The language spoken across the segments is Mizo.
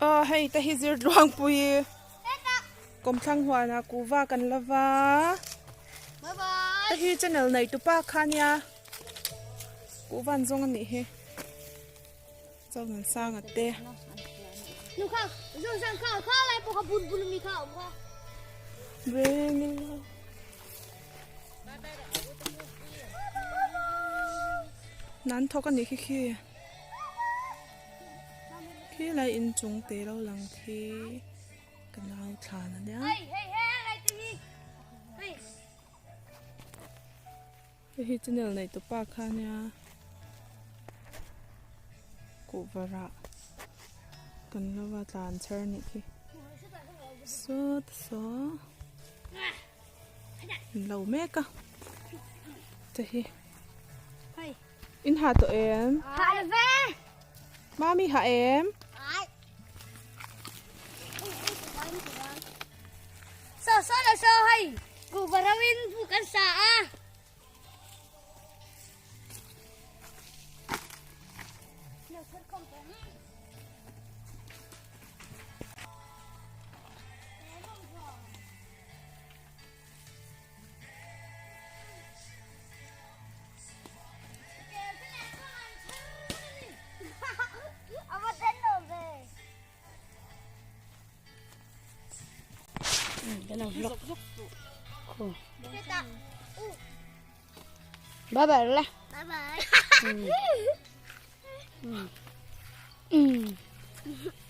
Aw hei te hi zir tluangpui kawmthlang huanah kuhva kan la va te hi channel nei tupa kha nia kuhva an zawng a nih hi Chauhnansanga te. Nan thawk a nih khi khi. Khi lai inchung te lo lang khi ka nau thlan a nia. Hei hi channel nei tupa kha nia kuhva rah kan lo va tlan chher a nih khi saw ta saw an lo mek a te hi. In ha tawh em? Ha lo ve. Mami ha em? Ai. So so la so hei. Ku varawin bu kan sa a. Bye bye le. Bye bye.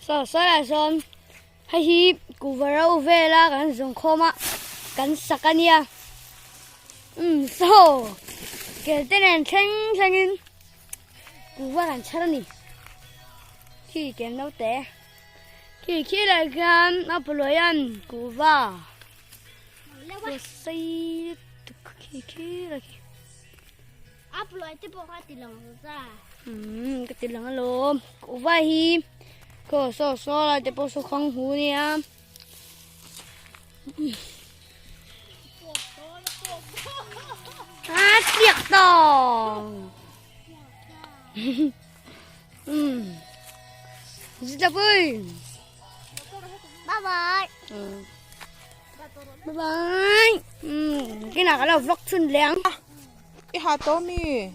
So so lah sawn hei hi kuhva ro vela kan zawng khawm a kan sak a nia umm saw kel te nen thleng thleng in kuhva kan chhar a ni khi kel naute khi khi lai khian a pawlawih an kuhva sei lutuk khi khi lai khi. A pawlawih te pawh kha ti lang lo ta. Umm ka ti lang alawm kuhva hi khaw saw saw lai te pawh saw khang hu nia. A tliak tawng. Umm. Zita pui. Bye bye. Bye bye. Umm cái nào cái nào vlog chun leng. I ha tawh mi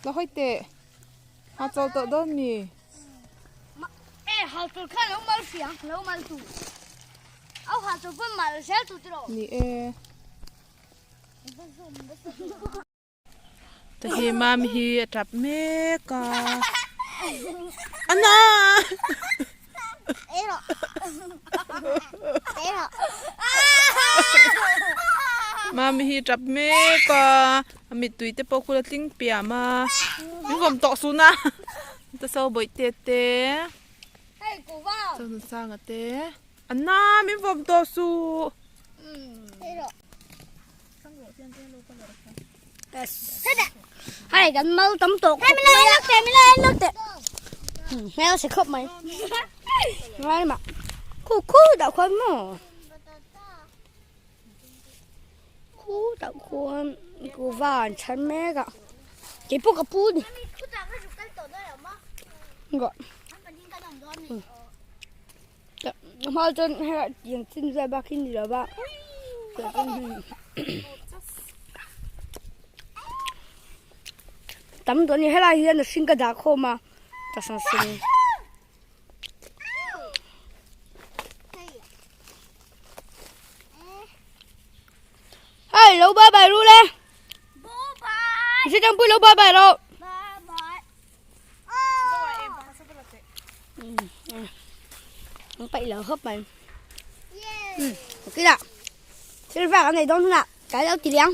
la hawi teh ha chawl tawh dawn mi. E ha chawl kha lo mal fiang lo mal tu. Au ha chawl pawn mal zel tu tiraw. Ni e. Ta hi mam hi a tap mek a. Ana! Mami hi tap mek a. A mittui te pawh khul a tling piam a. Min vawm tawh sun a. Ta so bawih te te. Chuan sanga te. Anna min vawm tawh suh. Hei kan mal tam tawh khawp mai a. Hmel si khawp mai. Ngai mah. Khu khu dah khuan maw. Khu dah khuan kuva an chhan mek a. Keipawh ka pu ni. Ngawh. Hma chuan hei tiang chin vel bak hi ni lo va tam tawh a ni helai hian a hring ka dah khawm a ta sang seng. Hei lo bye bye ru le. Bye bye. Lo bye bye ro. An paih lo khawp mai. Ok lah. Thil vak an nei dawn hunah ka lo ti liang.